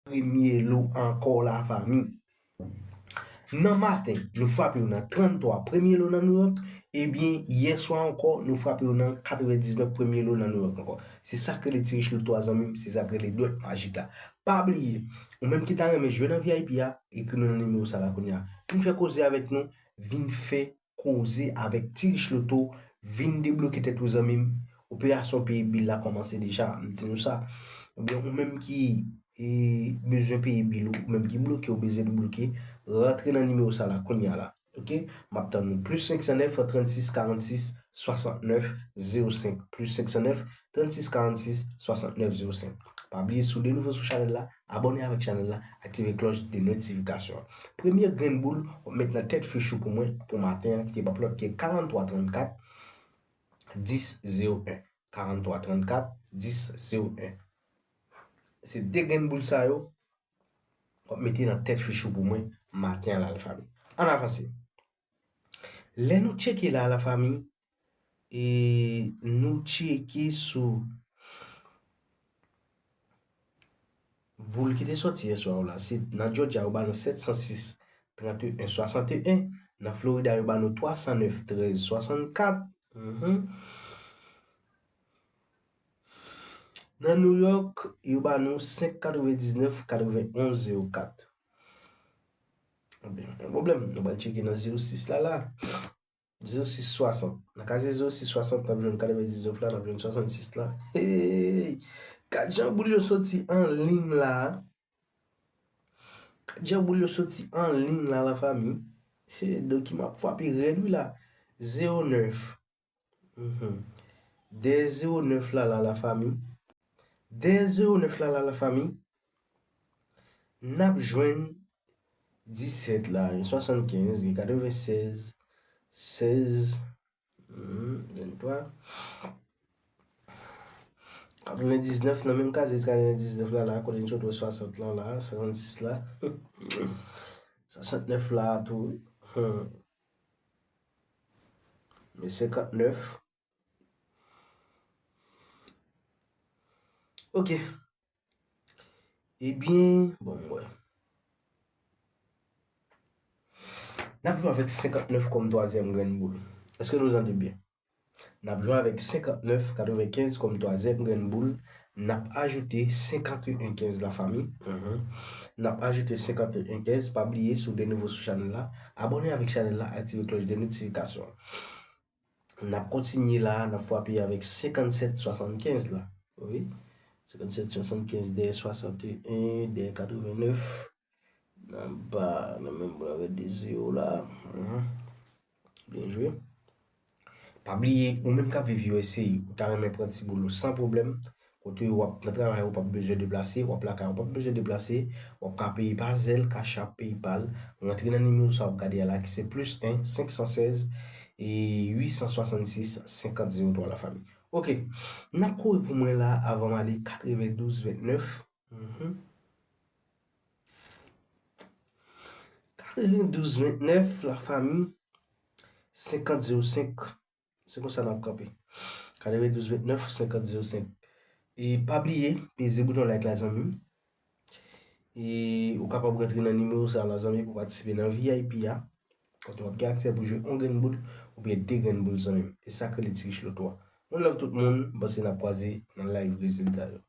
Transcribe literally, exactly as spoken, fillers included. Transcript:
premye lo ankò, lafanmi. Nan maten, nou frape yo nan tranntwa premye lo nan New York. Ebyen, yè swa ankò, nou frape yo nan katrevendiznèf premye lo nan New York ankò. Se sa k rele Ti Rich Loto a, zanmi m, se sa k rele dwèt majik la. Pa bliye, ou menm ki ta renmen jwe nan V I P a, ekri nou nan nimewo sa la kounye a. Vin fè koze avèk nou, vin fè koze avèk Ti Rich Loto, vin debloke tèt ou, zanmi m. Operasyon peye bil la kòmanse deja, m di nou sa. Ebyen, ou menm ki, e, bezwen peye bil ou, ou menm ki bloke, ou bezwen debloke, rantre nan nimewo sa la kounye a la. Ok? M ap tann nou. Plis senk san nèf, trannsis, karannsis, swasantnèf, zewo senk. Plis senk san nèf, trannsis, karannsis, swasantnèf, zewo senk. Pa bliye, si w de nouvo sou chanèl la, abòne avèk chanèl la, aktive klòch de notifikasyon an. Premye grenn boul w ap met nan tèt fich ou pou mwen, pou maten an, ki pa p lòt ke karannntwa trannkat, dis zewo en. Karannntwa trannkat, dis zewo en. Se de grenn boul sa yo, w ap mete nan tèt fich ou pou mwen, maten an la, lafanmi. Ann avanse. Lè nou tcheke la, lafanmi, e nou tcheke sou boul ki te sòti yè swa yo la. Se nan Georgia, yo ba nou sèt san sis, trannteyen, swasanteyen. Nan Florida, yo ba nou twa san nèf, trèz, swasannkat. Mhm. Nan New York, yo ba nou senk, katrevendiznèf, katrevenonz, zewo kat. Ebyen, pa pwoblèm. Nou pral tcheke nan zewo sis la, la. Zewo sis swasant. Nan kaze zewo sis swasant, n ap jwenn katrevendiznèf la, n ap jwenn swasannsis la. Hey! Gad jan boul yo soti an liy la. Gad jan boul yo soti an liy la, lafanmi. Hey, dokiman ap frape rèd, wi, la. Zewo nèf. Mhm. Dèyè zewo nèf la, la, lafanmi. Dèyè zewo nèf la, la, lafanmi. N ap jwenn disèt la, gen swasannkenz, gen katrevensèz, sèz, hmm, venntwa, katrevendiznèf, nan menm kaze katrevendiznèf la, la, kote n sot wè swasant lan la, swasannsis la, swasantnèf la tou, hmm. Men senkantnèf. Ok. Ebyen, bon, m wè. N ap jwe avèk senkantnèf kòm twazyèm grenn boul. Èske nou tande byen? N ap jwe avèk senkantnèf katrevenkenz kòm twazyèm grenn boul. N ap ajoute senkanteyen kenz, lafanmi. Mhm. N ap ajoute senkanteyen kenz. Pa bliye, si w de nouvo sou chanèl la, abòne avèk chanèl la, aktive klòch de notifikasyon an. N ap kontinye la, n ap frape avèk senkannsèt swasannkenz la. Wi. Senkannsèt swasannkenz dèyè swasanteyen, dèyè katrevennèf. Nan ba, nan menm bra avèk de zewo la. Mhm. Byen jwe. Pa bliye, ou menm k ap viv U S A, ou ta renmen pran ti boul ou san pwoblèm, kote w ap nan travay, ou p ap bezwen deplase, w ap lakay, ou p ap bezwen deplase, w ap ka peye pa Zelle, Cash App, PayPal, rantre nan nimewo sa w ap gade a la, ki se plis en, senk san sèz, e uit san swasannsis, senkant zewo twa, lafanmi. Ok, n ap kouri pou mwen la, avan m ale katrevendouz ventnèf. Mhm. Katrevendouz ventnèf, lafanmi, senkant zewo senk. Se konsa n ap kanpe. Katrevendouz ventnèf, senkant zewo senk. E pa bliye, peze bouton like la, zanmi m. E ou kapab rantre nan nimewo sa la, zanmi, pou patisipe nan V I P a. Kote w ap gen aksè pou jwe yon grenn boul oubyen de grenn boul, zanmi m. E sa k rele Ti Rich Loto a. One love tout moun, m panse n ap kwaze nan live rezilta yo.